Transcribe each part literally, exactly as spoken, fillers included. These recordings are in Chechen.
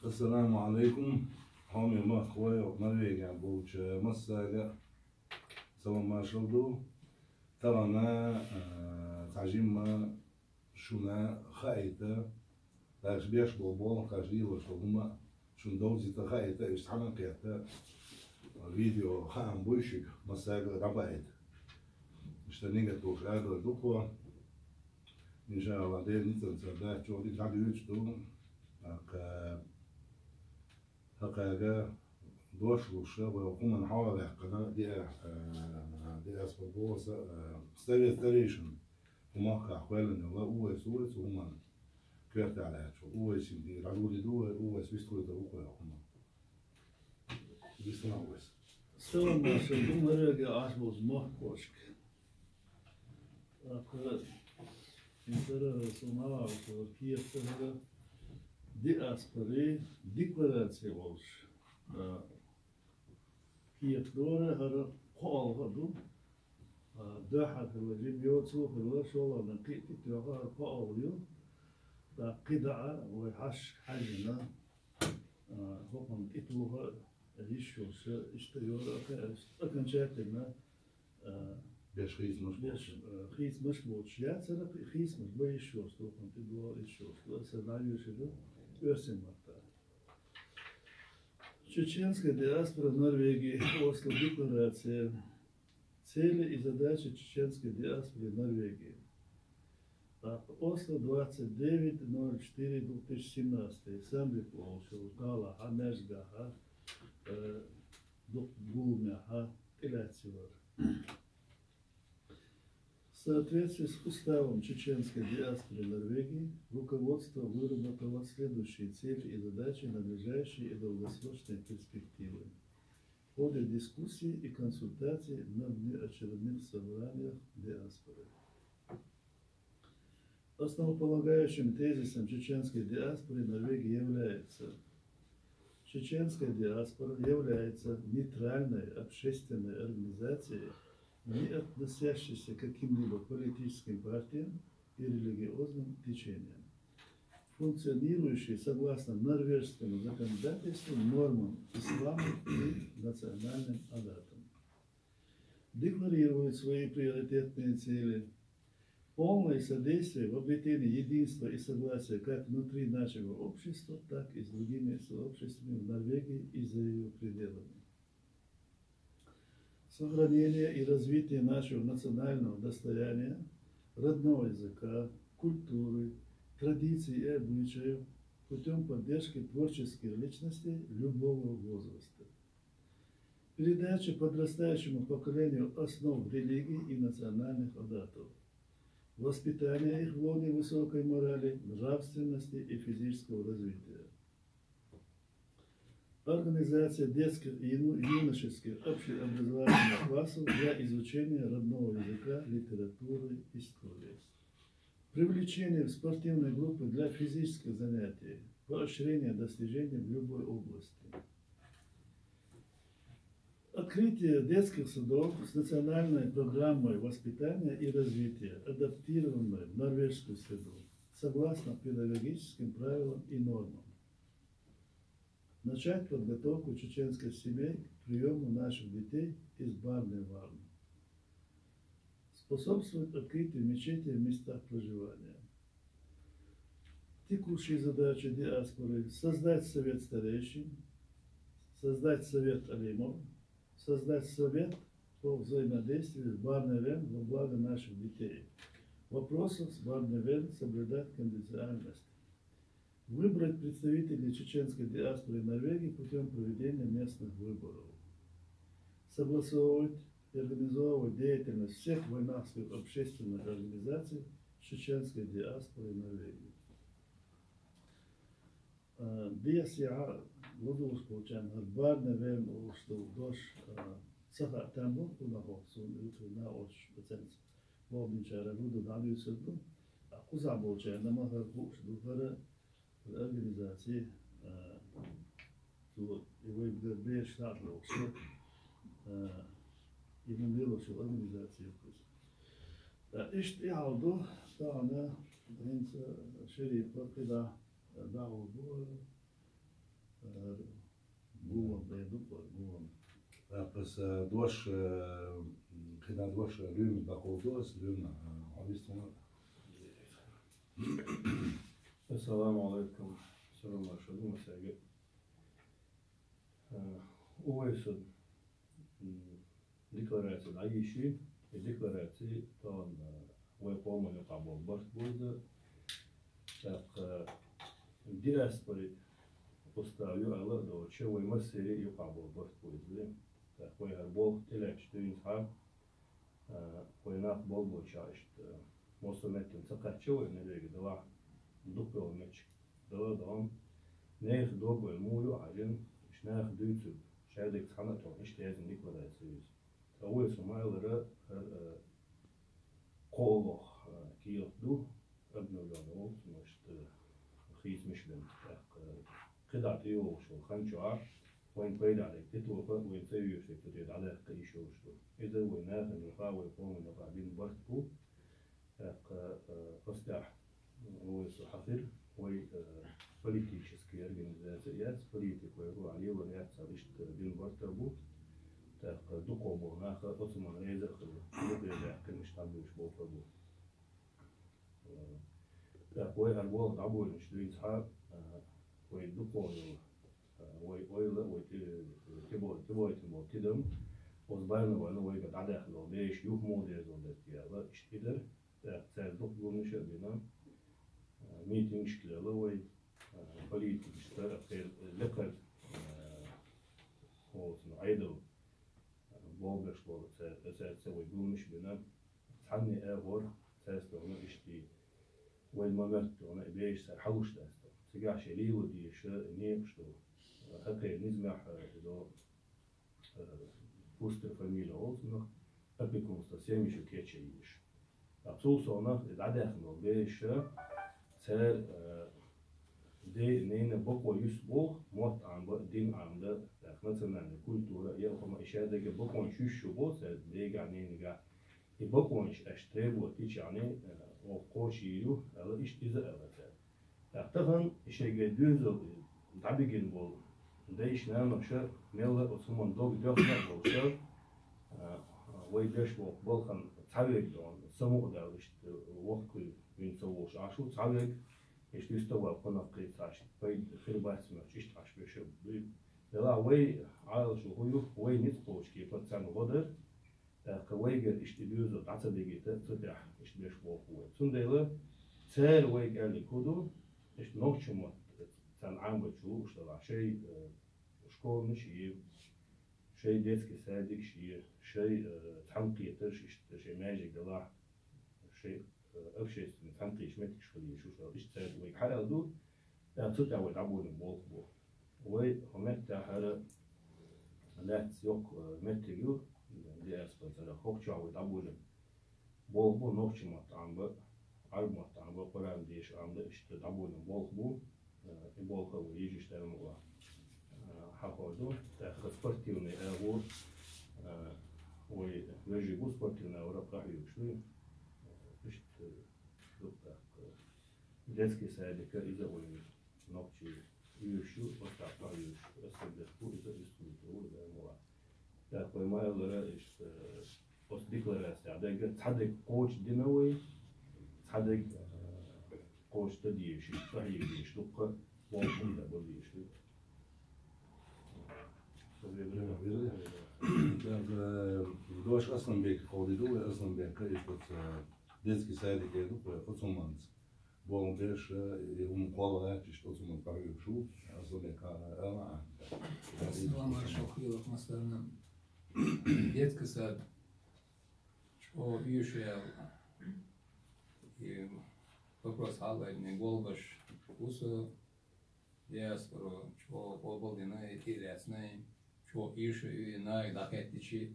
Ассаламу Ӏалайкум, хьоме махкахой, Норвегехь болчу массаьрга салам маршалла ду. Тахана, а, цхьа жимма шуна хаийта, дагахь беш болу болх, дагахь лелош долу хӀума шуна довзийта хаийта, уьш цхьаьна кхетта, видео хаам буй шуьга, массаьрга дӀабаийта. Иштта нигат луш арадовр ду тхо. Иншаллах, Делан ницкъанца дац, чӀогӀа дика дӀадоьдуш ду. ТӀаккха хӀокхаьрга дош луш, вай хӀуманна хьалаваьккхина, диа-, а, диаспора боху аса, а, совет старейшин, хӀун махкахь кхоьллина йолу, Увайс, Увайс хӀуманна коьртехь лаьтташ волу Увайсин дийр дӀадуьйцур ду вай, Увайс вистхуьйтур ву кху хӀуманна. Вистхуьйтур ву Увайс. Салам маршалла ду Норвегехь Ӏаш болчу махкахошка. ТӀаккха, ин тара суна ма ваьлла, кехат хӀара диаспорин деклараци волуш, а, кехат дора, хӀара кхоалгӀа а ду. А, дуьххьара хилла, жима йоцу а хилла, шолгӀаниг кхин а тӀетоьхна, хӀара кхоалгӀа ю. ТӀаккха кхидӀа а вай хьашт хьаьжжина, а, хӀокхунна тӀетоха а йиш йолуш, иштта йора а, окончательно, а, беш хийцамаш беш, боцуш. А, хийцамаш боцуш яцара, хийцамаш бан йиш йолуш, тохана тӀедогӀа йиш йолуш, аса дӀайоьшур ю оьрсийн маттахь. Чеченская диаспора в Норвегии, Осло декларация. Цели и задачи чеченской диаспоры в Норвегии. Так, Осло, двадцать девять ноль четыре две тысячи семнадцатый, Сандвик олуш йолу кӀалахьа, маьждигехьа, э, дукха гуламехьа тӀелаьцна ю хӀара. В соответствии с уставом чеченской диаспоры Норвегии руководство выработало следующие цели и задачи на ближайшие и долгосрочные перспективы в ходе дискуссий и консультаций на внеочередных собраниях диаспоры. Основополагающим тезисом чеченской диаспоры Норвегии является: чеченская диаспора является нейтральной общественной организацией, не относящейся к каким-либо политическим партиям и религиозным течениям, функционирующей согласно норвежскому законодательству, нормам ислама и национальным адатам. Декларирует свои приоритетные цели: полное содействие в обретении единства и согласия как внутри нашего общества, так и с другими сообществами в Норвегии и за её пределами. Сохранение и развитие нашего национального достояния, родного языка, культуры, традиций и обычаев путём поддержки творческих личностей любого возраста. Передача подрастающему поколению основ религии и национальных адатов. Воспитание их в лоне высокой морали, нравственности и физического развития. Организация детских и юно-, юношеских общеобразовательных классов для изучения родного языка, литературы, истории. Привлечение в спортивные группы для физических занятий, поощрение достижений в любой области. Открытие детских садов с национальной программой воспитания и развития, адаптированной в норвежскую среду, согласно педагогическим правилам и нормам. Начать подготовку чеченских семей к приёму наших детей из Барневальда. Способствовать открытию мечетей в местах проживания. Текущие задачи диаспоры: создать совет старейшин, создать совет алимов, создать совет по взаимодействию с Барневальдом во благо наших детей. Вопросов с Барневальдом соблюдать конфиденциальность. Выбрать представителей чеченской диаспоры Норвегии путём проведения местных выборов. Согласовывать и организовывать деятельность всех вайнахских общественных организаций чеченской диаспоры Норвегии. Э, десяхьа лудуш получаем, хӀара Барневальд олуш долу дош, э, ца хаьа там бу, хӀунда хӀокху суна уьйтур нахочуш бацанца. Бохбинчара хӀун ду дӀадуьйцур ду. А кхузахь болчарна ма хӀара хууш ду, хӀара организаций, а, цо и вай бераш лаьа лохуш, а, и хӀума лелош йолу организаций ю кхуза. Ткъа иштта и хьал ду, тахана хӀинца Шерифа кхидӀа дӀагӀур бу, Гуон, бен ду, гуон. ТӀаккха аса дош, э, кхидӀа дош, э, Лоьмина дӀакховдо аса, Лоьма, э, хьо вист хьуна. Ассаламу алейкум. Салам алейкум, массаьрга. Э, Увайс, м, деклараци дӀайийши, и деклараци тахана вай къоман юкъахь болу барт бу иза. ТӀаккха диаспори устав ю аьлла а доцуш, вай массеран юкъахь болу барт бу иза. ТӀаккха вай хӀара болх тӀелаьцча дуьйна цхьа, а, вай нах болбочохь иштта, а, массо а меттана ца кхаьчча вай, нервега далахь, дукха йолу меттиг дала а догӀу, нехан дог вай муха ю а хьажина, иштта наха дуьйцург, шадерг цхьаьна а тоху, иштта яздина деклараци ю иза. Ткъа вай со ма-аллара, хӀара, а, кхоалгӀа, а, кехат ду, обновлённый волу, цунах иштта, а, хийцамаш бина. ТӀаккха, а, кхидӀа тӀейогӀуш йолу хан чохь, вайн пайда дерг тӀетоха, вайн цӀе йоьшург тӀе дӀадаккха йиш йолуш ду. Иза вай нахана юкъахь, вай къоман юкъахь бина барт бу. ТӀаккха, э, астехь, э, вай со хьахира, вай, э, политическая организация яц, политика вай гур лелор яц, цара иштта бина барт а бу. ТӀаккха дукха болу нах оцу ма реза а хилла, дукха реза а хилла, иштта дӀабуьйлуш болу а бу. Э, тӀаккха вай хӀара болх дӀабоьллинчу дуьйна цхьа, э, вай дукха йолу, э, вай ойла, вай ти-, тибо-, тибойтина болу тидам, оцу бахьана вайна вайга дӀадаьхна долу бешаш юха муха деза дерг аьлла, иштта и дара. ТӀаккха цаьрца дукха гуламаш а бина, а, митингаш а лелла вай, а, политикашца, кхеран лекхара, а, оцу Ӏедал, а, болх беш болу цаьрца, цаьрца вай гуламаш а бина, цхьанне а агӀор цаьрца тӀехь иштта вайн ма-моьтту тӀехь и бешаш цара хьалуш дац тӀехь. Цигахь шайн лело дезаш некъаш ду, хӀокхеран низамехь, а, и до, э, Пустер фамилия олу цунах, опекунство семьяшка кечъян езаш. Ткъа цул совнаха и дӀадаьхна долу бешаш, цара, э, ден, ненан бакъо юьсу боху, мотт Ӏамабан, дин Ӏамадан, тӀаккха национальная культура, я хӀума и шадерг бакъонаш юьсуш ю боху цара дегахь, ненигахь. И бакъонаш аша требовать йича, э, оха кхочуш ю, аьлла, иштта иза аьлла цара. ТӀаккха тахана и шайгара доьзал дӀабигина болу дайша, наноша, мелла а оцу хӀуманна дог доьхна а болуша, а, вай беш болу балхана цхьаверг догӀу, самукъадаьлла иштта воккхаве вина ца волуш Ӏаш ву, цхьаверг иштта юьстахваьлла кхунах кхин цхьа иштта пайда хир бац моьттуш иштта Ӏаш беш а буй. Делахь вай Ӏалашо хӀун ю, вай ницкъ кхочу кепара царна гӀо дара, тӀаккха вайгара иштта и доьзал дӀа ца дигийта, цу тӀехь иштта беш болу вай. Цундела цара вайга аьлларг хӀун ду, иштта нохчийн мотт царна Ӏамбарчу лууш делахь, шайн, э, школанаш а, шайн детский садикаш а, шайн, э, цхьаьнакхетарш, иштта шайн маьждиг делахь, шайн, э, общественный цхьаьнакхеташ меттигаш хила езаш ю, иштта цара вайга хьааьлла ду. ТӀаккха цу тӀехь вай дӀаболийна болх бу. Вай хӀокху меттехь хӀара лаьцна йоккха, э, меттиг ю, диаспора цӀарах. ХӀокху чохь вай дӀаболийна болх бу, нохчийн мотт Ӏамбан, Ӏаьрбийн мотт Ӏамбан, Къуръан деша Ӏамдан, иштта дӀаболийна болх бу. Э, и болх а вай йижарий тӀера ма ван, э, хьахор ду. ТӀаккха спортивный агӀор, э, вай вежарий бу, спортивный агӀор къахьоьгуш ду. Э, иштта, э, ду тӀаккха. Детский садик а иза вайн нохчийн оьшуш ю, оцу тӀехь къахьоьгуш, СМДХ бу иза, республика ву, иза ма ван. ТӀаккха вай ма-аллара, иштта, оцу декларацехь дерг, цхьа дерг кхочушдина вай, цхьа дерг, э, кхочушдан дезаш, къахьега дезаш, дуккха болх хӀума дан дезаш ду. ТӀаккха, э, дош Асланбека кховдийр ду, вай Асланбека, иштта, э, детский садик эр ду, вай оцу хӀуманца болу беш, э, и хӀума кхолла гӀерташ, оцу хӀуманна къахьоьгуш ву, Асланбек, а, ала, а. Салам алейкум, хилла массарна. Детский сад чӀогӀа оьшу аьлла, и вопрос хьалаайдина, голбаш ву со, диаспора чӀогӀа къобалдина, и тӀе а лаьцна, чӀогӀа оьшу и, нахе дӀахаьттича,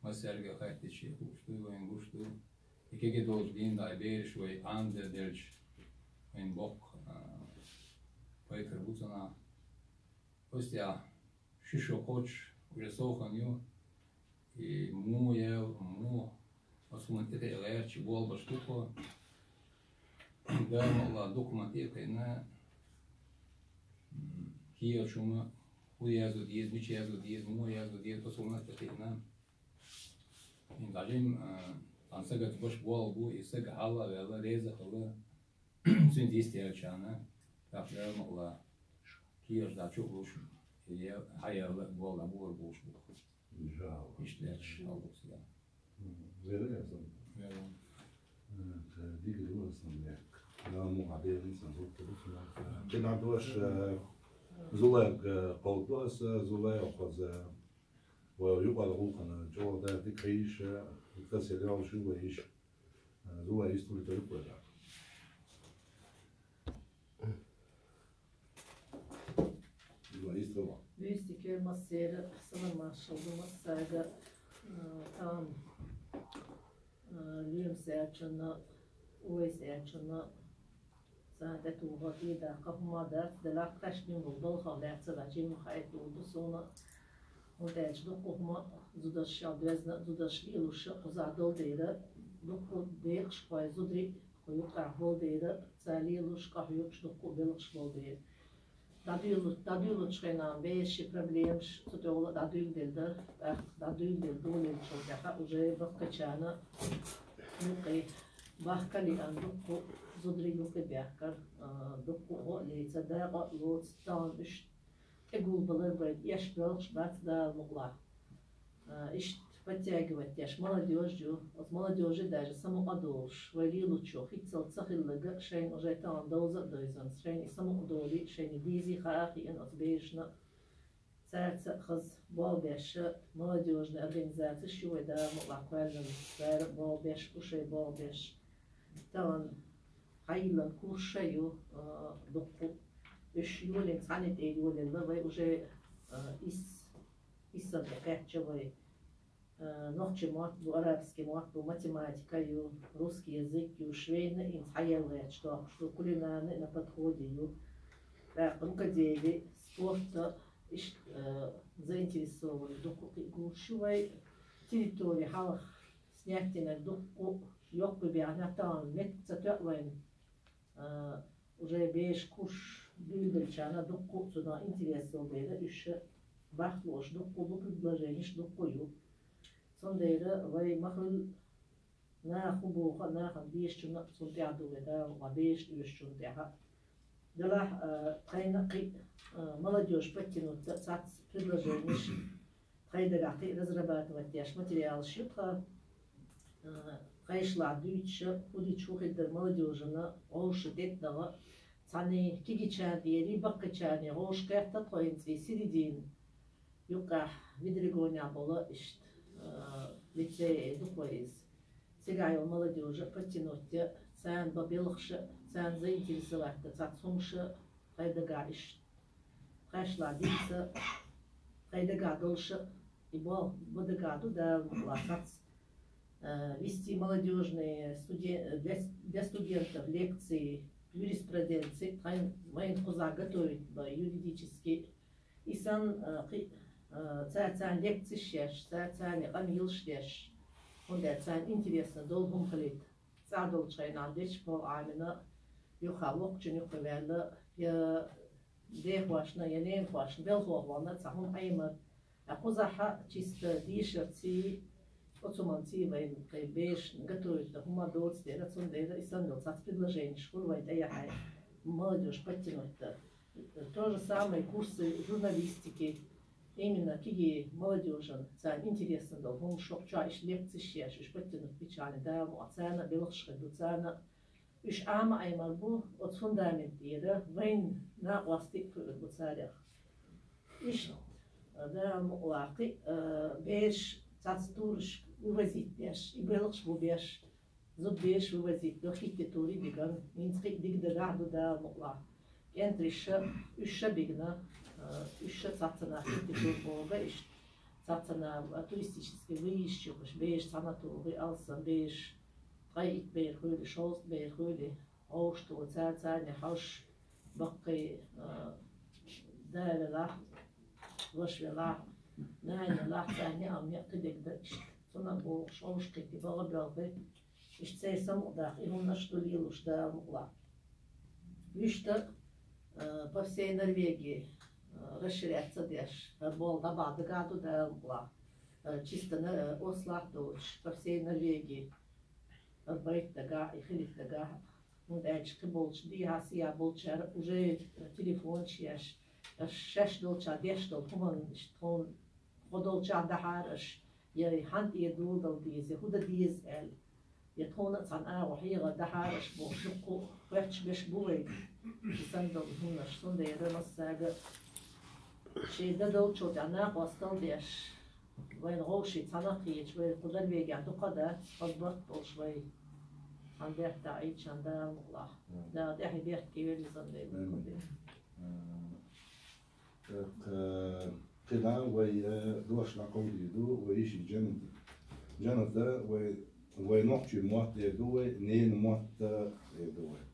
массаьрга хаьттича, хууш ду, вайна гуш ду. И кегий долчу дийнахь бераш вай Ӏамаделча, вайна боккха, а, пайхар бу цунах. Оцу тӀехь ши шо кхочуш уже совхан ю, и муха ял, муха оцу хӀуманна тӀекхиа гӀерташ болбаш ду тхо. Дала ма-аллара, дукха ма тӀекхиъна, м, кехаташ хӀума, хӀу язду деза, мича язду деза, муха язду деза, оцунна тӀекхиъна. Ин дӀажим, а, цхьан сага баш болх бу, и саг хьала а ваьлла, реза а хилла, цуьнца йистхилчарна, тӀаккха Дала мукъалахь, кехаташ дӀачу а луш, и я-, хьаяьлла болх дӀабохур болуш бу. ИншаАллахӀ. Иштта лаьтташ хьалдоккху цига. Вера яцам. Вера. Э, дика ду асан бек. Дала мукъалахь берриг сан зултару сунах. КхидӀа дош, э, Зулайга, э, кховдо аса, Зулай оха хаза. Ва юкъара гӀулакхана чӀогӀа дика хьийша, дика сериал шу вайша. Э, Зулай истори тарик вайда. Вуьйстике массера салам-маршалла ду массаьрга, а, тахана, а, лоьмас аьлчунна, Увайс аьлчунна, царна тӀетухур тӀедаккха хӀума дац, делахь тхаьш дина болу балхах лаьцна а жимма хаийта лур ду суна, хӀунда аьлча дуккха хӀума зударшал доьзна, зударша лелош кхузахь долу дела, дуккха декъашхой зударий кху юккъехь болу дела, цара лелош, къахьоьгуш дуккха а белхаш болу дела. ДӀадуьйлу-, дӀадуьйлучу хенахь берашийн проблемаш цу тӀехула а дӀадуьйладелла дара, тӀаккха дӀадуьйладелла долийначул тӀаьхьа уже баккхийчарна юкъе бахка а лиъна дуккха а зударий юкъе баьхкира, а, дуккха а гӀо а леца, дакъа а лоцу, тахана уьш тӀегулбалар бен, эшна боьлхуш бац Дала мукъалахь. А, иштта подтягивать деш молодёжь ю. Оцу молодёжи даже самукъа а долуш, вай лелочо хӀинццалц ца хилларг а шайна уже тахана довза а довзанца, шайна и самукъа долий, шайна и дезий хаа а хиъна оцу берашна. Цаьрца а хаза болх беш, молодёжный организацеш ю вай Дала мукъалахь кхоьллина, цара а болх беш, уьш а болх беш. Тахана хьайиллина курсаш а ю, а, дуккха а. Уьш йолийна цхьаьна тӀе йолаелла вай уже, а, ис-, иссанна тӀе кхаьчна вай. Э, нохчийн мотт бу, арабский мотт бу, математика ю, русский язык ю, швейный, хьаелла гӀерташ доккхуш ду, кулинарный на подходе ю. ТӀаккха рукоделие, спорта, иштта, э, заинтересованный дуккха а кхин курсаш ю вай. Территори хьалха снять динарг дуккха а йоккха бен, тахана меттиг ца тоьа вайна. А, уже бераш курсаш дуьйладелчарна дуккха а цунах интерес йолу дела, уьш бахка лууш дуккха а бу, предложенеш дуккха а ю. Цундела вай ма-хуьллу наха хӀун боху а, нахана дезачунна а цунна тӀехь ду вай Дала, ма бераш оьшучунна тӀехь а. Делахь, а, тхайна а кхин а, а, молодёжь подтянуть дан цхьацца предложенеш, тхайн дагахь кхин а разрабатывать деш материалаш ю тхан, а, тхайшла дуьйцуш, хӀун дича хӀун хир дара молодёжана, вовшашна тӀетӀадахьа, цхьаьний кегийчарна тӀера, баккхийчарна вовшашка кхетта тхо хӀинца и середина юккъехь Ведрегонехь болу иштта, а, лицей ду-кх вай иза. Цигахь йолу молодёжь а подтянуть ян, царна бан белхаш а, царна заинтересовать дан цхьацца хӀумаш а тхайн дагахь иштта. Тхаьшла дийца, тхайн дагахь долуш а, и болх бан дагахь ду Дала мукъалахь цхьацца. Э, вести молодёжные студен-, для, для студентов лекции, юриспруденции, тхайн вайна кхузахь готовить бан юридически. И санна, э, кхин, э, цара царна лекцеш еш, цара царна къамелаш деш, хӀунда аьлча царна интересно долу хӀума хилийта. ЦӀахь долчу хенахь дечпал Ӏамийна, юха воккхачун юккъе ваьлла, я дехошна, я ненахошна, белхалошна цхьа хӀума Ӏемар. Ткъа кхузахь чисто дешарций, оцу хӀуманций вайн кхин берашна готовить дан хӀума доцу дела, цундела и санна долу цхьацца предложенеш хуьлу вайн тӀе яхье, молодёжь подтянуть дан. То же самое курсы журналистики. Именно кегий молодёжан царна интересно долу хӀума шо-, чохь иштта лекцеш еш, уьш подтянуть бичхьана Дала мукъалахь царна а белхаш хир ду, царна а уьш Ӏама Ӏемар бу, оцу фундамент тӀера вайн накъостий а кхуьур бу царех. Иштта, Дала мукъалахь кхин а, э, бераш цхьацца турашка вывозить деш, и белхаш бу беш, зудабераш вывозить до хӀитте тури биган, хӀинца кхин а дика дагахь ду Дала мукъалахь. КӀентарш а, уьш а бигна, а, уьш а цхьаццанах хӀитте тур богу иштта. Цхьаццанах, а, туристический выездаш ю, уьш бераш цхьаьна тухий, алсам бераш, ткъе итт бер хуьлий, шовзткъа бер хуьлий, гӀовш тухий, цара царна хьожуш, баккхий, а, да велахь, ваша велахь, нана велахь, царна неӀалт некъ кхидерг дан иштта. Цунах бохуш, гӀовш кхийтий, бага боьлхий, иштта церан самукъадаккха, и хӀуманаш ду лелош Дала мукъалахь. Вуьшта, э, по всей Норвегии, э, расширяться деш, хӀара болх дӀабахьа дагахь ду, Дала мукъалахь. Чистана ослахь долчу по всей Норвегии. ХӀара байта дагахь, и хилийта дагахь. ХӀунда аьлча кхин болчу дехьа-сехьа болчара уже телефонаш еш, шаьш долчохь деш долу хӀуманаш тхуна, тхо долчохь дахьара аша, я хьан тӀе дудал деза, я хӀун дан деза аьлла. Я тхуна а цхьана агӀо хьегӀар дахьара аша бохуш, дуккха хоьттуш берш бу вай и санна долу хӀуманаш, цундела массаьрга шен дан долчул тӀаьхьа накъостал деш, вайна вовшийн цхьаьна кхеташ, вай кху Норвегехь дукха дац, хаза барт болуш вай цхьана бертахь Ӏийча Дала мукъалахь. Дала тӀаьхье беркате велла иза вай. Амин. Э, кхидӀа вай, э, дош дӀакховдийр ду, вай йишин Джаната. Джаната вай, вай нохчийн мотт эр ду вай, ненан мотт эр ду вай.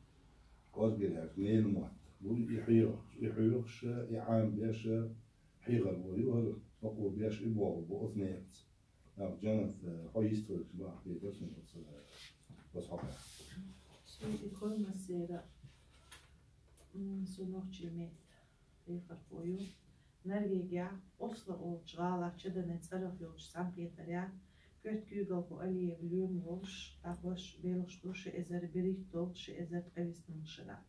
Кхозгилерг ненан мотт. Ву и хьоьхуш, и хьоьхуш, и Ӏамбеш, хьехар ву ю хӀара, бакъо беш и боху бу оцу некъаца. Нах Джанат, э, хьо йистхуьлуш бахьа хетар суна оцу, э, оцу хьокъехь. Суьйти кхоймассера, м, со нохчийн метта хьехархо ю. Норвегехь Осло олучу гӀалахь Чаданан цӀарах йолчу цхьаьнакхетарехь коьрта куьйгалхо Алиев Лоьма волуш, дӀахьош белхаш ду ши эзар берхӀитталгӀа, ши эзар ткъе виссалгӀа шарахь.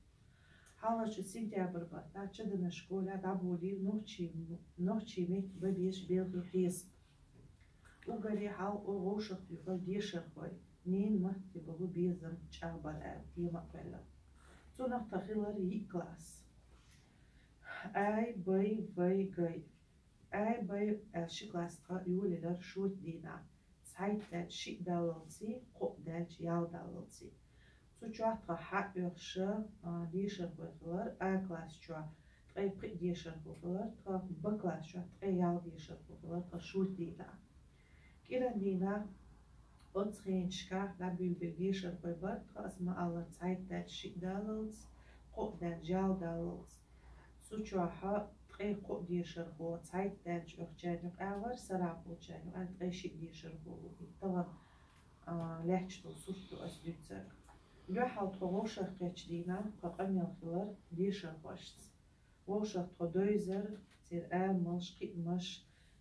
Хьалхарчу сентябрь баттахь Чаданан школехь дӀаболийра нохчийн, нохчийн метта бан безачу белхийн хьесап. Уггаре хьалха вовшахтоьхира дешархой, ненан матте болу безам чӀагӀбар аьлла тема а кхоьллира. Цунах тхан хилира йиъ класс. Ай, бай, вай, гай. Ай, бай аьлла ши класс тхан йолаелира шоьтан дийнахь, цхьайтта даьлча шиъ даллалций, кхоъ даьлча ял даллалций. Цу чохь тхан хьаоьхуш, а, дешархой хилира, А класс чохь ткъе пхиъ дешархо хилира тхан, Б класс чохь ткъе ял дешархо хилира тхан шоьтан дийнахь. КӀиран дийнахь оццу хенашкахь дӀабуьйлабелла дешархой бара тхан, аса ма-аллара, цхьайтта даьлча шиъ даллалц, кхоъ даьлча ял даллалц. Цу чохь ткъе кхоъ дешархо цхьайтта даьлча оьхучарна юкъахь вара, сарахь болчарна юкъахь ткъе шиъ дешархо ву. И тахана, а, лаьтташ долу сурт ду аса дуьйцург. Дуьххьал тхо вовшахкхеттачу дийнахь тхан къамел хилира дешархошца. Вовшах тхо девзара, церан амалш, кхиамаш,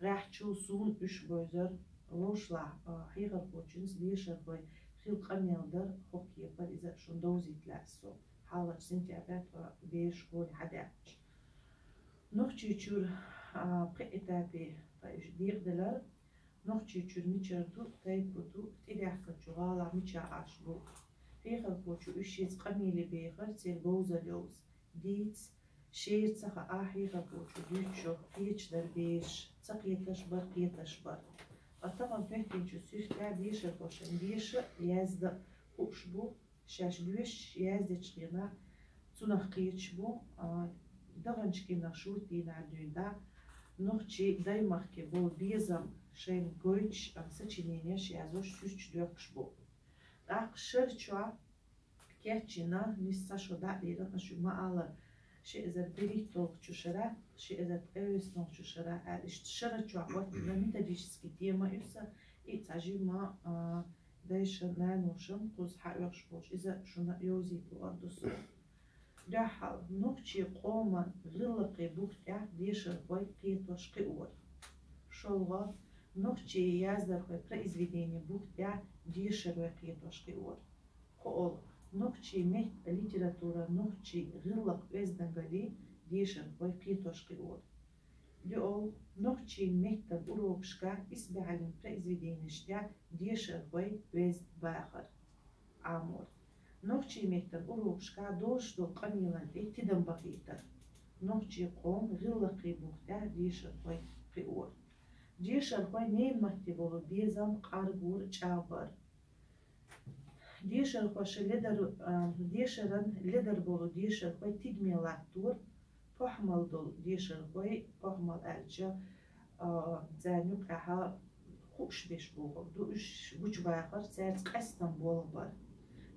гӀеххьачул суна уьш бевзара, вовшахлахь, а, хьехархочуьнца дешархойн хила къамел дара, хӀокху кепара иза шуна довзийта лаьа со, хьалхарчу сентябрехь тхан бераш хӀоре хьадаьхча. Нохчийчуьра, а, пхи этапе тхан уьш декъаделира. Нохчийчуьра мичара ду, тайпа ду, тӀедехкачу гӀалахь мичахь Ӏаш бу. Хьехархочо уьш шеца къамеле бехира, церан говзалла йовза. Дийца, шера ца хаьа, хьехархочо дуьйцуш йолу кхеташ дара бераш, ца кхеташ бара, кхеташ бара. Ткъа тахана хӀоьттинчу суьртехь дешархошна деша а, язда а хууш бу, шаьш доьшуш, яздечу хенахь цунах кхеташ бу, а, даханчу кӀирнах шоьтан дийнахь дуьйна дӀа, нохчийн даймахке болу безам шайна гойтуш, а, сочиненеш язъеш, суьрташ доьхкуш бу. ТӀаккха шара чохь кечйина, нийса цхьа шо дӀа а лерина, аса шуьга ма-аллара, ши эзар берхӀитталгӀачу шарахь, ши эзар ткъе вуьссалгӀачу шарахь аьлла, иштта шара чохь хӀоттийна методически тема ю сан, и цхьа жимма, а, дайша, наноша кхуза хьаоьхуш болчу, иза шуна йовзийта луур ду со. Дуьххьал, нохчийн къоман гӀиллакхийн бухтехь дешархой кхетош-кхиор. ШолгӀа, нохчийн яздархойн произведенийн бухтехь дешархой кхетош-кхиор. КхоалгӀа, нохчийн меттан литературан, нохчийн гӀиллакх-оьздангаллин дешархой кхетош-кхиор. ДоьалгӀа, нохчийн меттан урокашкахь исбаьхьаллин произведенеш тӀехь дешархойн оьзда бахар, Ӏамор. Нохчийн меттан урокашкахь долуш долу къамелан тӀе тидам бахийтар. Нохчийн къоман гӀиллакхийн бухтехь дешархой кхиор. Дешархойн ненан матте болу безам, къаргор, чӀагӀбар. Дешархоша ледар, а, дешаран ледар болу дешархой тидаме латтор, похӀмал долу дешархой, похӀмал аьлча, а, царна юкъахь хууш берш бохург ду, уьш гучубахар, цаьрца къаьстина болх бар.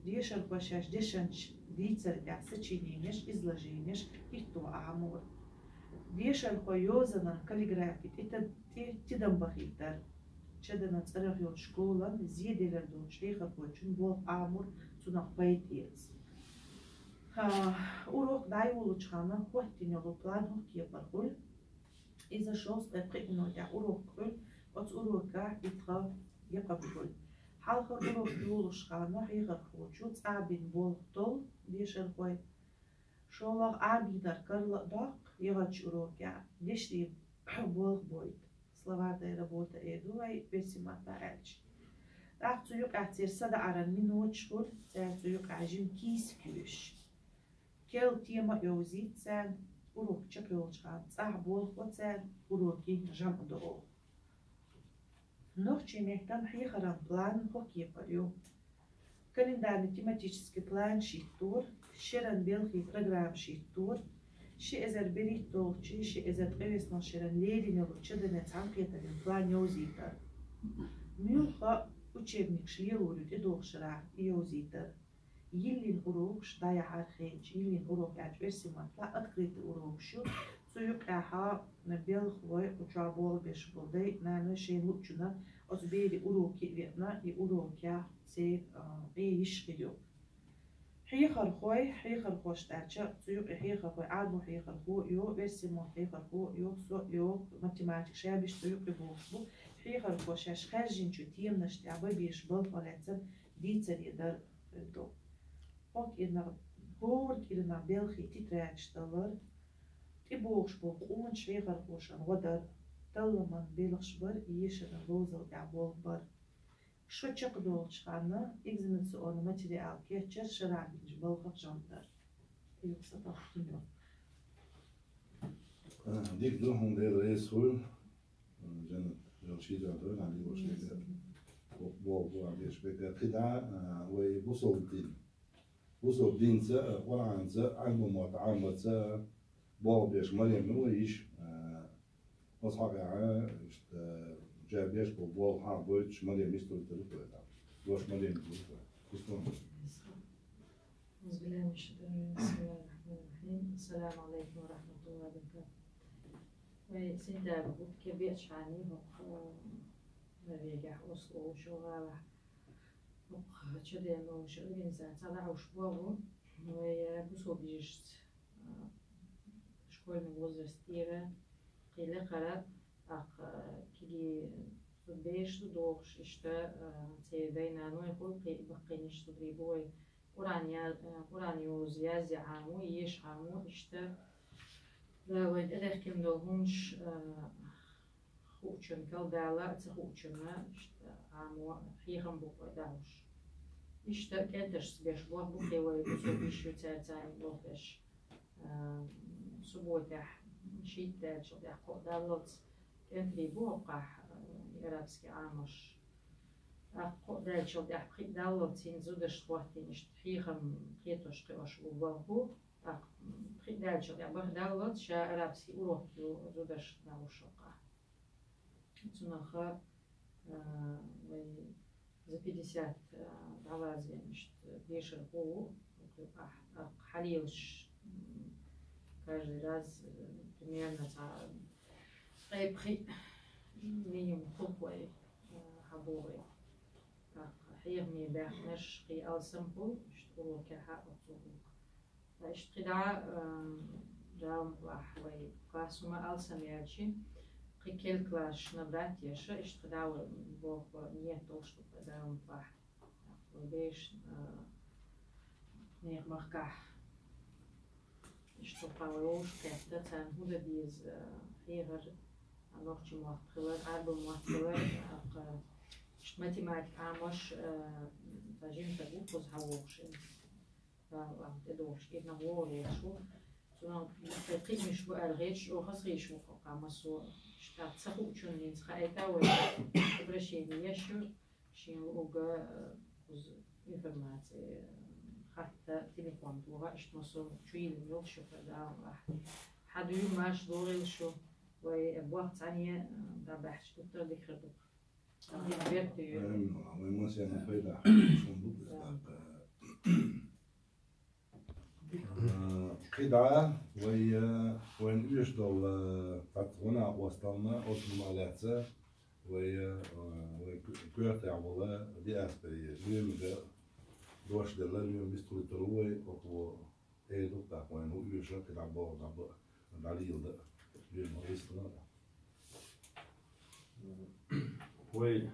Дешархоша шаьш дешначу дийцар тӀехь сочиненеш, изложенеш хӀитто Ӏамор. Дешархойн йозанан каллиграфи тӀе тидам бахийтар. Чаданан цӀарах йолчу школан зеделларг долчу хьехархочун болх Ӏамор, цунах пайда эца. Ха, урок дӀайолучу ханна хӀоттийна йолу план хӀокху кепара хуьлу. Иза шовзткъе пхи минотехь урок хуьлу, оцу урокехь итха якъа хуьлу. Хьалхара урок йолуш ханна хьехархочо цӀа бина болх долу дешархой, шолгӀа Ӏамийнарг карла а доккху, яхарчу урокехь дешарийн болх бойту. Словарная работа эр ду вай оьрсийн маттахь аьлча. ТӀаккха цу юкъахь церан садаӀаран миноташ хуьлу, цара цу юкъахь жима кийсак йоьшу. Керла тема а йовзийта царна, урок чекхйолчу ханна цӀахь болх бо царна, урокийн жамӀ до оха. Нохчийн меттан хьехаран план хӀокху кепара ю. Календарный тематический план шийтта, шеран белхийн программа шийтта, ши эзар берхӀитталгӀачу, ши эзар ткъе вуьрхӀитталгӀачу шеран леррина йолу чадаме цхьаьнакхетаран план йовзийтар. Муьлхха а учебникаш лелор ю тӀедогӀучу шарахь и йовзийтар. Йиллина урокаш дӀаяхьар хенча, йиллина урок аьлча оьрсийн маттахь открытый урокаш ю. Цу юкъехь белхалой, кху чохь болх беш болу дай, наной шайна луучунна оцу берийн уроке а веана, и урокехь церан, а, къен йиш хир ю. Хьехархой, хьехархошна аьлча, цу юкъе хьехархой, Ӏамо хьехархо а ю, оьрсийн мотт хьехархо а ю, со а ю, математика, шабиш цу юкъе бохуш бу. Хьехархо шаьш хаьржинчу теманаш тӀехь бан беш балхо лаьцна дийцаре дар хир ду. ХӀокху кӀирнах, хӀора кӀирнах белхий тетрадаш далар, тӀебогӀуш болу къоначу хьехархошна гӀо дар, талламан белхаш бар, ешаран ловзал тӀехь болх бар. Шо чекхдолучу ханна экзаменационный материал кечъяр, шарахь бинчу балхах жамӀ дар. Юкъа сатахтуьйла. А, дика ду, хӀунда аьлча реза хуьлу. М, Жаннат, жал ши жал дой, нан дилош дерг. Бо-, бо-, бо-, беш бега. КхидӀа, а, вай бусалба дин. Бусалба динца, а, Къуръанца, Ӏилман мотт Ӏаммаца болх беш Марем ю вай йиша, а, оцу хьокъехь, иштта, жа беш болу болх хьан бойтуш Марем йистур тера вай там. Дош Марем ю вай. Христос. أعوذ بالله من الشيطان الرجيم. بسم الله الرحمن الرحيم. السلام عليكم ورحمة الله وبركاته. Вай сентябрь бутт кхе беачхьана хӀокху, э, Норвегехь, Осло шо гӀалахь, хӀокху чаден ловзуш организаци дӀахьуш боху, вай, э, бусалба йижаршца, э, школьный возраст тӀера кхин лекхара, тӀаккха, э, кегий зудабераш ду дохуш, иштта, э, церан дай-наной хуьлу, кхин баккхийнаш зударий бу вай. Къуръан я-, э, Къуръан йоза язъян Ӏамо, еша Ӏамо, иштта Дала вайна тӀедехкина долу хӀуманаш, э, хуучунна калдала, ца хуучунна, иштта, Ӏамо, хьехам бу вай дӀахьуш. Иштта кӀенташца беш болх бу кхе вай, бусалба йиша ю цаьрца болх беш. Э, субботехь шийтта даьллачул тӀаьхьа кхоъ даллалц кӀентарий бу хӀокхахь, э, арабский Ӏамош. ТӀаккха кхоъ даьллачул тӀаьхьа пхиъ даллалц хӀинца зударшна хӀоттийна иштта хьехам кхетош-кхиош бу болх бу. ТӀаккха, м, пхиъ даьллачул тӀаьхьа бархӀ даллалц ша арабский урок ю зударшна дӀахьуш хӀокхахь. Цунах, а, вай за пятьдесят, а, дӀалазвина иштта дешархо ву, тӀаккха хьалелаш, м, каждый раз, э, примерно цхьа ткъе пхиъ минимум хуьлу вай, а, хьабогӀий. ТӀаккха хьехаме баьхнарш кхин алсам хуьлу, иштта урокехь а оцу гӀуллакх. Ткъа иштта кхидӀа, а, Дала мукъалахь вай класс хӀума алсам яьлчи, кхин керла классаш набрать еш, иштта кхидӀа вай боху ниет долуш ду Дала мукъалахь. Вай бераш, а, нехан махкахь иштта кхин вай вовшахкхетта, царна хӀун дан деза, а, хьехар, а, нохчийн мотт хилар, Ӏарбойн мотт хилар, а, кхин иштта математика Ӏамош, а, цхьа жима стаг ву кхуза хьавогӀуш. Дала мукъалахь тӀедогӀучу кӀирнах вогӀур еш ву. Цунах кхин кхиънаш бу аьлла хеташ, оха хазахеташ ву хӀокхахь массо а. Иштта ца хуучунна хӀинца хаийта вай, обращение еш ю, шен луург, э, кхуза информаци, э, хатта, телефон тоха, иштта массо а чу йиллина йолуш ю, Дала мукъалахь. Хьан дуй марша догӀийла шу, вай, э, боху цхьаьна, э, дӀабаьхча, гуттар а дика хир ду-кх. Амин. Амин. Вай массарна пайда хилла ду иза тӀаккха. А, кхидӀа вай, а, вайна оьшуш долу, а, цхьацца гӀо-накъосталла, оцунна а лаьцна вай, а, вай коьртехь волу диаспорин лоьмага дош делла, лоьма вистхуьлуьйтур ву вай, оцу эр ду-кх тӀаккха вайна хӀун оьшу, кхидӀа боху дӀабаха, дӀалеладан, лоьма вистхила. Вай,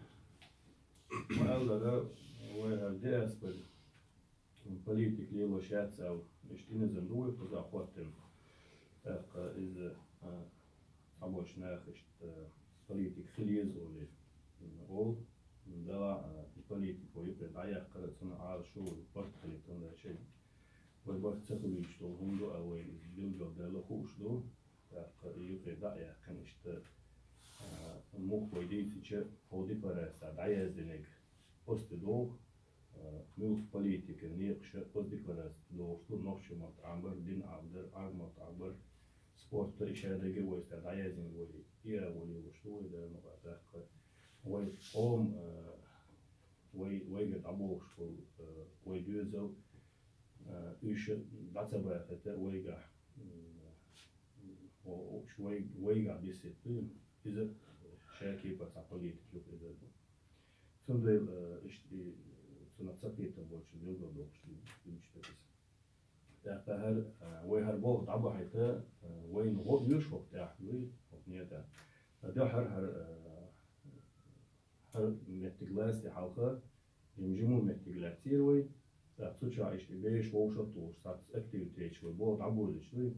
ма-аллара, вай хӀара диаспора политика лелош яц аьлла, иштта иноземцаш ду вай кхузахь хӀоттийна. ТӀаккха иза, а, цхьаболчу наха иштта, а, политика хила еза олий, м, олу, м, делахь, а, и политика вай юкъе дӀаяккхар а, цунах Ӏалашо вай барт хилийта хӀунда аьлча, вай барт ца хуьлуьйтуш долу хӀума ду, а вай иза билгалдаьлла хууш ду. ТӀаккха и юкъе дӀа а яьккхина иштта, а, мух вай дийцича, хӀокху декларацехь дӀаяздинарг оцу тӀе догӀу, а, муьлхха политикан некъаша оцу декларацехь догӀуш ду, нохчийн мотт Ӏамбар, дин Ӏамдар, Ӏаьрбийн мотт Ӏамбар, спорт, и шадерг а вай цу тӀе дӀаяздина вай, и а вай лелош ду вай, Дала мукъ лахь. ТӀаккха вай къоман, а, вай, вайгара дӀабохуш болу, а, вай доьзал, а, уьш дӀа ца бахийта вайгахь, м, о-, о-, уьш вай, вайгахь бисийта, иза шен кепара цхьа политика ю иза. Цундела, а, иштта и цунах ца кхетам болчун билгалдоккхуш ду, дуьйцуш дара иза. ТӀаккха хӀара, а, вай хӀара болх дӀабахийта, а, вайна гӀо оьшу хӀокху тӀехь, дуй, хӀокху некъа. Ткъа дуьххьара хӀара, а, хӀара меттиг лаьцна хьалха, жим-жима меттиг лаьцнера вай. ТӀаккха цу чохь иштта и бераш вовшахтухуш, цхьацца активитеташ вай болх дӀаболуьйтуш дуй.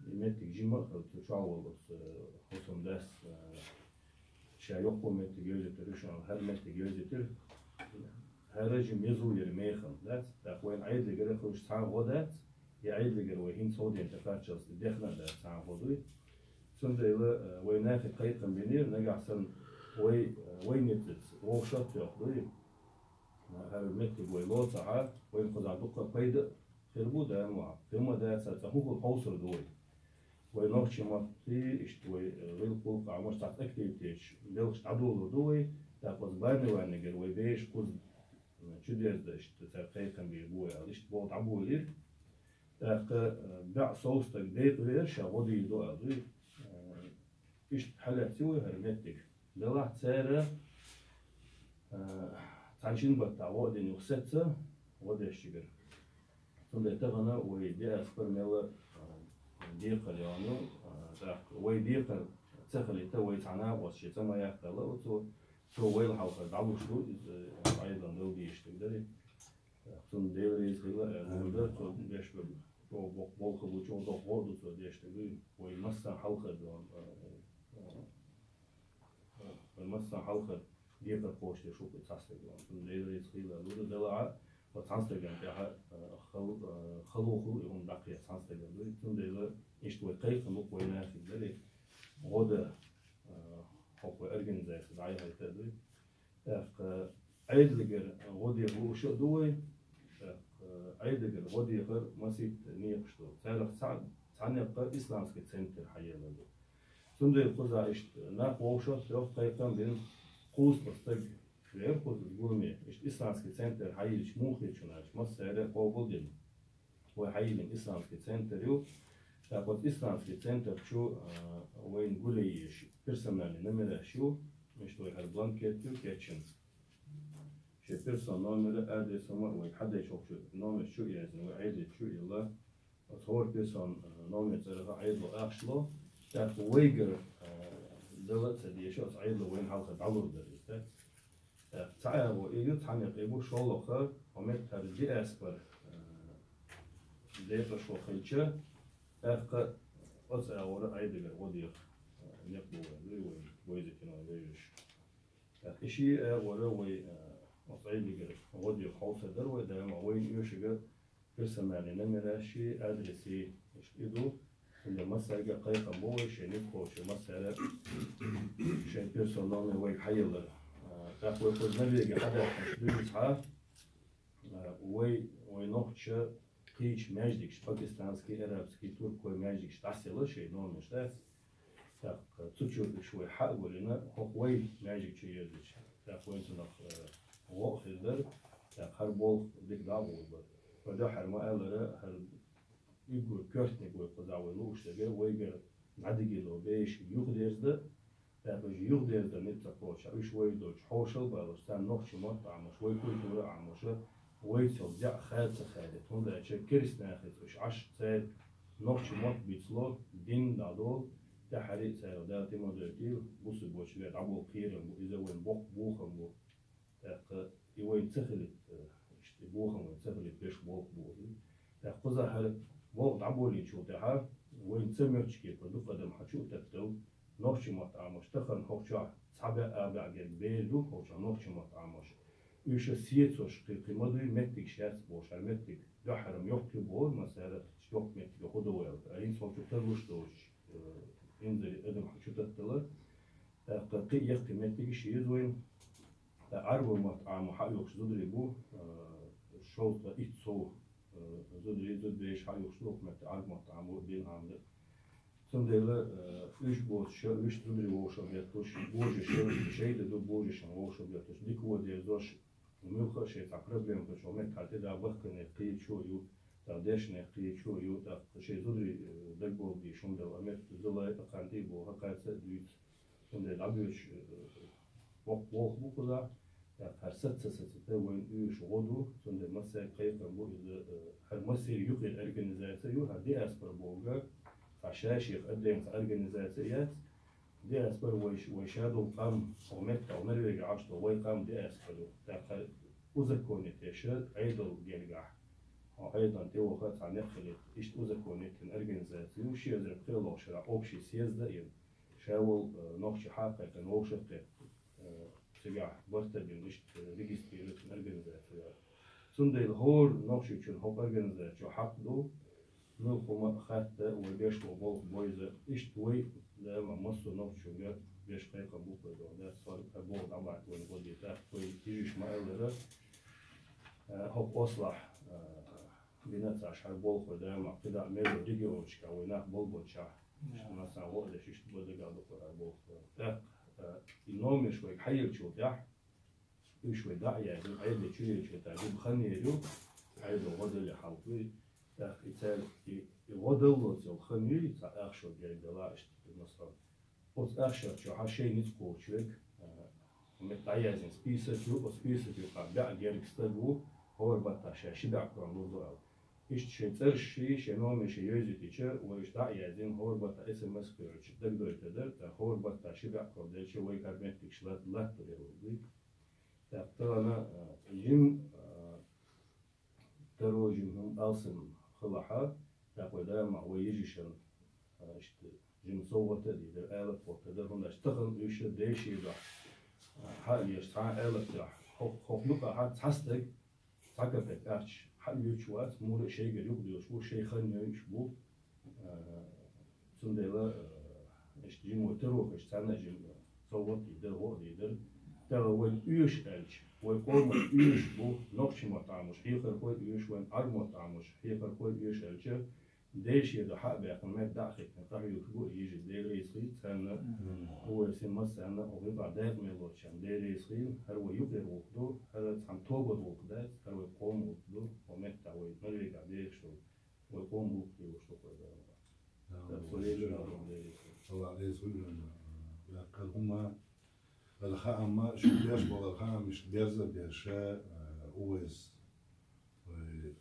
И меттиг жима а хилла, цу чохь волу оцу, э, хӀусамдас, э, ша йоккха меттиг йовзийтира, уьш а хӀара меттиг йовзийтира. ХӀара жима еза яра мехала, дац? ТӀаккха вайна Ӏедалгара хуьлуш цхьа а гӀо дац, и Ӏедалгара вай хӀинца хӀокху дийнахь тӀе кхаччалц и дехна а дац цхьа а гӀо дуй. Цундела, э, вай нахе кхайкхам бинера, нагахь санна вай, э, вай ницкъаца вовшахтоьхна дуй. ХӀара меттиг вай лоцахь, вайна кхузахь дуккха пайда а хир бу, Дала мукъ лахь. Кхин ма дац, цкъа хӀун хуьлу хьовсур ду вай. Вай нохчийн маттахь, иштта вай, э, гӀиллакх-гӀуллакх Ӏамош, цхьацца активитеташ белхаш дӀадолор ду вай. ТӀаккха оцу Барневанигара вай бераш кхуза, э, чудерзадан иштта цара кхайкхам бийр бу вай аьлла, иштта болх дӀаболийра. ТӀаккха, э, бӀе сов стаг декъавеара, ша гӀо дийр ду аьлла дуй. Э, иштта хьалаьцна вай хӀара меттиг. Делахь цара, а, цхьана шина баттахь гӀо а дина юха сецца гӀо дешчигара. Цундела тахана вай диаспора мел, а, декхар йолу, а, тӀаккха вай декхар ца хилийта, вай цхьа накъост шен цӀа ма яккхалла оцо, цо вайл хьалха дӀалуш ду, иза, а, Ӏедална дала дезаш дерг дарий. Цунна Дела реза хила, э, лур дара, цо деш берг. ЧӀогӀа боккха болх бу, чӀогӀа доккха гӀо а ду цо деш дерг. Вай массарна хьалха ду, э, э, вай массарна хьалха декхар кхочуш дерг шу цхьа стаг ду. Цунна Дела реза хила, лур дара, делахь а, оцу цхьана стагана тӀехь, э, хал-, э, хало хуьлу и хӀума дӀакхета цхьана стагана дуй. Цундела иштта вай кхайкхам бу-кх вай нахе дарий. ГӀо дан, э, хӀокху вай организаци дӀаяхьийта а дуй. ТӀаккха Ӏедалгара гӀо деха лууш а ду вай. ТӀаккха Ӏедалгара гӀо дехар масийтта некъаш ду. Царах цхьа-, цхьа некъ исламский центр хьаелла ду. Цундела кхузахь иштта нах вовшахтоьхна, кхайкхам бина, кхузткъа стаг веара кхуза гуламе. Иштта исламский центр хьайиллича муха хир шу аьлча, массара а къобалдина. Вай хьайиллина исламский центр ю. ТӀаккха оцу исламский центр чу, а, вайна гулъеш персональный номераш ю. Иштта вай хӀара бланкет ю кечйина. Шен персон номер, адрес хӀума а вайга хьадайча, хӀокху номер чу а яздина, вай Ӏедале чу а елла. Оцу хӀора персон, а, номер цӀарах Ӏедало ахча ло. ТӀаккха вайгара, а, дала а ца дезаш, оцу Ӏедало вайна хьалха дӀалур дара иза. ТӀаккха цхьа агӀо и ю, цхьа некъ и бу, шолгӀа хӀара метта хӀара диаспора, а, декъашхо хилча, тӀаккха оцу агӀора Ӏедалгара гӀо деха, а, некъ бу вайн, вай, вай, вай зикина вай вевзаш. ТӀаккха и ши агӀора вай, а, оцу Ӏедалгара гӀо деха хьовсур дара вай, Дала мукъ лахь, вайна оьшург персональный номераш, адрес иштта и ду. Цундела массаьрга кхайкхам бу вай, шайн ницкъ кхочуш массара шайн персон номер вайга хьаеллар. А, тӀаккха вай кхуза набеге хьадаьккхинчу дуьйна цхьа, а, вай, вай нохчаша кхечу маьждигаш, пакистанский, арабский, туркой маьждигаш дӀасаелла шайн номераш, дац? ТӀаккха цу чу уьш вай хьа а гулйина, хӀокху вай маьждиг чу йоьзначу, тӀаккха вайн цунах, э, гӀо а хир дара, тӀаккха хӀара болх дика дӀа а гӀур бара. Вай дуьххьара ма-аллара, хӀара уггар коьртаниг вай кхузахь вай лууш дерг, вайгара дӀадигало бераш юхадерзадан, тӀаккха уьш юхадерзадан ницкъ ца кхочуш, уьш вайга долчу хьошалла а балош, царна нохчийн мотт а Ӏамош, вай культура а Ӏамош, вайца йолу деа хада ца хадийта, хӀунда аьлча керста нахаца уьш Ӏаш, церан нохчийн мотт бицло, дин дӀадолу, Тахьари цара Дала тӀе ма дойтийла, бусалба волча вай дӀаболх кхерам бу, иза вайна боккха бохам бу. ТӀаккха и вайна ца хилийта, э, иштта бохам вайна ца хилийта, беш болх бу. ТӀаккха кхузахь хӀара болх дӀаболийначул тӀаьхьа вайна ца моьттучу кепара дукха адам хьачу а таттал, нохчийн мотт Ӏамош тахан хӀокху чохь цхьа бӀе а бӀе герга бер ду, хӀокху чохь нохчийн мотт Ӏамош. Уьш сецош кхин, кхин ма дуй, меттигаш яц бохуш, хӀара меттиг дуьххьара-м йоккха ю боху, массара йоккха меттиг хӀу ду ваьлла. ХӀинца хӀокху чу тарлуш доцуш, э, инзаре адам хьачу таттала, тӀаккха кхин а яккхий меттигаш еза вайна. ТӀаккха Ӏаьрбойн мотт Ӏамо хьаоьхуш зударий бу, э, шовзткъа итт сов, э, зударий, зудабераш хьаоьхуш ду хӀокху метте Ӏаьрбойн мотт Ӏамо, дин Ӏамо. Цундела, э, уьш боцуша, уьш зударий вовшах бетталуш, божаша, шайда ду божашна вовшах бетталуш, дика вон дерзош, муьлхха а шайн цхьа проблема хилча, метта хьал тӀе да бахканех кхечо а ю, тӀаккха дешнех кхечо а ю, тӀаккха шайн зударий, э, дагаболу дийш хӀума делла, а метта зулай а кханта а боху, хӀокхаьрца а дуьйцу. Цундела дӀабоьдуш, э, боккха болх бу кхузахь, тӀаккха хӀара саца ца сацийта вайна оьшуш гӀо ду, цундела массаьрга кхайкхам бу иза, э, хӀара массеран юкъера организаци ю, хӀара диаспора бохург, цхьа ша-шех отдельно цхьа организаци яц, диаспора вай, вай ша долу къам, хӀокху меттехь Норвегехь Ӏаш долу вай къам диаспора ю. ТӀаккха хӀара узаконить деш Ӏедал гергахь, хьо Ӏедална тӀеваха цхьа некъ хилийта, иштта узаконить дина организаци ю, ши эзар пхоьалгӀа шарахь общий съезд а йина, ша волу, э, нохчи хьакхайкхина, вовшах а кхетта, э, цигахь барт а бина, иштта регистрировать организаци яц. Цундела хӀора нохчочунна хӀокху организаци чохь хьакъ ду, муьлхха хӀума а хатта, вай беш болу болх бойза, иштта вай, да, ма массо а нохчочуьнга беш кхайкхам бу кхуьйдо, да, цхьа болх дӀабахьа вайна гӀо дийта, вай йижарша ма-аллара, э, хӀокху ослахь, э, бина а ца Ӏаш хӀара болх вай, да, ма кхидӀа мел регионашкахь вай нах болбанчохь, иштта массарна гӀо а деш, иштта бан дагахь ду кхуьра хӀара болх. ТӀаккха, э, и номерш вайга хьаеллачул тӀаьхьа, уьш вай дӀа а яздина, Ӏедале чуьйрачу тӀехь дукха хан йийр ю, Ӏедал гӀо дале хьалха дуй. ТӀаккха и цаьрга и, и гӀо даллалц йолу хан юй, цхьа ахча герга дала иштта, масала. Оцу ахча чохь шайн ницкъ кхочуш верг, а, метта дӀаяздина список ю, оцу список юкъахь бӀе герга стаг ву, хӀора баттахь ша ши бӀе ком лур ду аьлла. Иштта шайн цӀерш ший, шайн номерш ший йовзийтича, вай уьш дӀа а яздина, хӀора баттахь эс эм эс кхоьручу дагадойтур дара, тӀаккха хӀора баттахь ши бӀе ком делча, вайга хӀара меттигаш лат-, латтор яр ву. ТӀаккха тахана, а, жим, а, таро жим хӀума алсам хилахь, тӀаккха вай да ма вай йижаршна, а, иштта жима совгӀат а дийр дара, алапа хӀоттор дара, хӀунда аьлча тахана уьш деши бахь, а, хьа а еш, цхьа а алапа дахь, хӀокху, хӀокху юкъахь цхьа стаг, цхьа капек ахча хьа а йоьдуш вац, муха а шайгара юхадоьлуш ву, шайн хан йойуш бу. А, цундела, а, иштта жима вай тарохаш цхьаьна а жима совгӀат а дийр дара, гӀо а дийр дара. Тахана вайна оьшу аьлча, вай къоман оьшуш бу, нохчийн мотт Ӏамош хьехархой оьшу, вайна Ӏаьрбийн мотт Ӏамош хьехархой оьшу аьлча, деши ду хьа а баьккхина, метта дӀа а хӀиттина, къахьоьгуш бу и йижарий, Дела реза хуьлда царна, Увайсин, массарна, хӀокху юкъахь дакъа мел лоцучарна Дела реза хуьлда, хӀара вай юкъера гӀуллакх ду, хӀара цхьана тобанан гӀуллакх дац, хӀара вай къоман гӀуллакх ду, хӀокху меттехь вай Норвегехь бехаш долу вай къоман гӀуллакх лелош ду кхуьра. Да, Аллах Дела реза хуьлда. Аллах реза хуьлда, ваьккхина хӀума. Ала хаамма, шуна беш болу хаам иштта берза а беш, а, Увайс, вай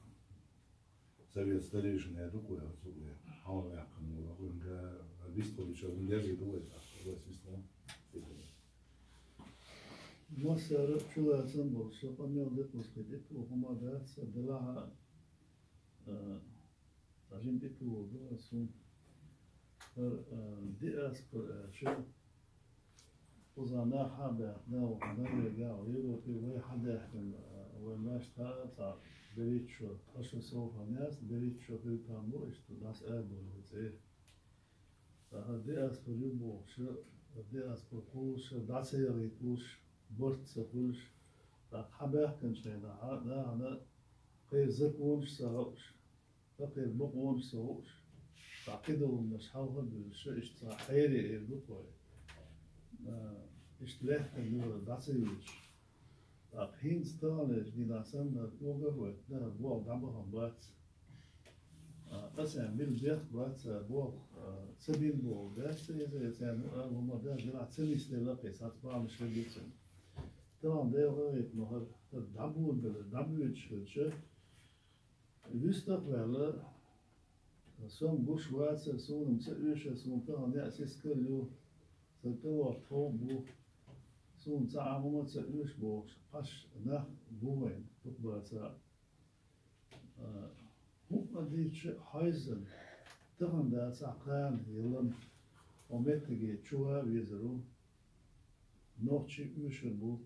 совет старейшин аьлла ду-кх вай, оцу вай хьалха ваьккхина волу, вайга вистхуьлучу вайн дерзий ду вай, Увайс вистхуьлу. Массара чулацам болуш, со къамел декъаза кхин дика ву хӀума дац, делахь а, а, Цхьа жима тӀетухур ду ас хӀума. ХӀара, а, диаспора аьлча, кхузахь нах хьа а баьхкина, ваха Норвегехь, Европе вай хьа даьхкина, а, вай маьждигехь а цхьа берхӀитта шо, ткъа шо сов хан яц, берхӀитта шо хир там бу, иштта дӀасаадабора вай цӀе. Ткъа хӀара диаспора ю бохуш, диаспора кхуллуш, дӀа ца яхийталуш, барт ца хуьлуш, тӀаккха хьа баьхкинчу хенахь, нахана кхеран законаш ца хууш, Кхеран бакъонаш ца хууш, цхьа кхидолунаш хьалха а буьйлуш, иштта цхьа хьере эр ду-кх вай. А, иштта лаьттан юхара дӀа ца юьйлуш. ТӀаккха хӀинца таханлерчу дийнахь санна когахь а вай, дара болх дӀабахана бац. А, аса мила бехк бац, а, болх, а, ца бина бохург дац, иза, иза царна, а, хӀума дац, делахь ца нисделла кхин, сац бахьанаш хила дицина. Тахана Дела къахетамах хӀара дӀаболабелла, дӀабоьдуш хилча, Вистхуьлуш ваьлла, Со-м гуш вацар, суна-м ца оьшура, суна тахана яа сискал ю, сан тӀелоатта хов бу, суна цхьа Ӏамал ца оьшу бохуш, кхаш нах бу вайна, дукха бацахь а. ХӀуъа дийцча а хьаьвзина, тахана дацахь а, кхана йолу ма, хӀокху меттиге чу ван везар ву, нохчий оьшур бу.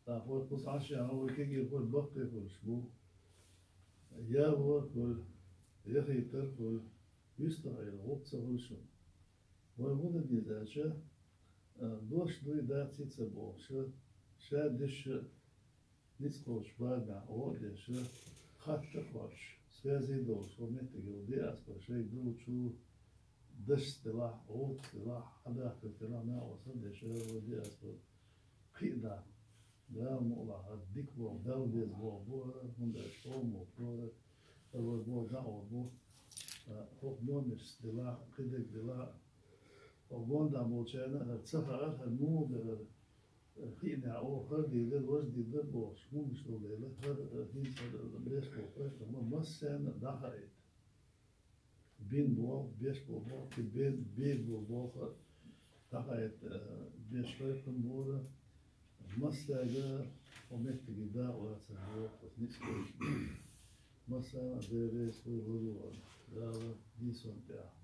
ТӀаккха вай кхузахь Ӏаш яхьа, вай кегийрхой баккхий хуьлуш бу. Яхор хуьлу, яхийтар хуьлу, юьстахь Ӏийла гӀуллакх ца хуьлу шуна. Вай хӀун дан деза аьлча, а, дош дуй, дац ца бохуш, ша дешша, ницкъ кхочуш барамехь гӀо а деш, хатта а хоттуш, связи а долуш, хӀокху меттиге йолу диаспора шайга долчу дашца делахь, гӀуллакхца делахь, хьадахкарца делахь, накъосталла деш, вай диаспора кхин а даккха. Дала мукъ лахь, хӀара дика боху, Далла деза боху бу хӀара, хӀунда аьлча къоман боху хӀара, хӀара вай боху дакъа бу, а, хӀокху номершца делахь, кхидерг делахь, хӀокху гондахь болчарна а хӀара ца хаьара, хӀара муха дара, хӀара хиънехь оха хӀара дийр дара, важа дийр дара бохуш, хӀуманаш долу дела, хӀара, а, хӀинца хӀара беш болу проект ма массарна а дӀахаийта. Бина болу, беш болу болу, кхин бен-, бен болу болу а дӀахаийта, а, беш проект ма бора. Массаьрга хӀокху меттиге дакъа лацар боху, аса ницкъ кхочуш. Массарна а Дела реза хуьлда, лазо а, Дала дийцинчу тӀехь.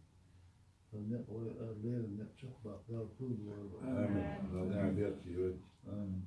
Сан некъ вай ара леррина некъ чекхбаккха Дала куьйгалла войла. Амин. Амин. Дала беркате йойла. Амин.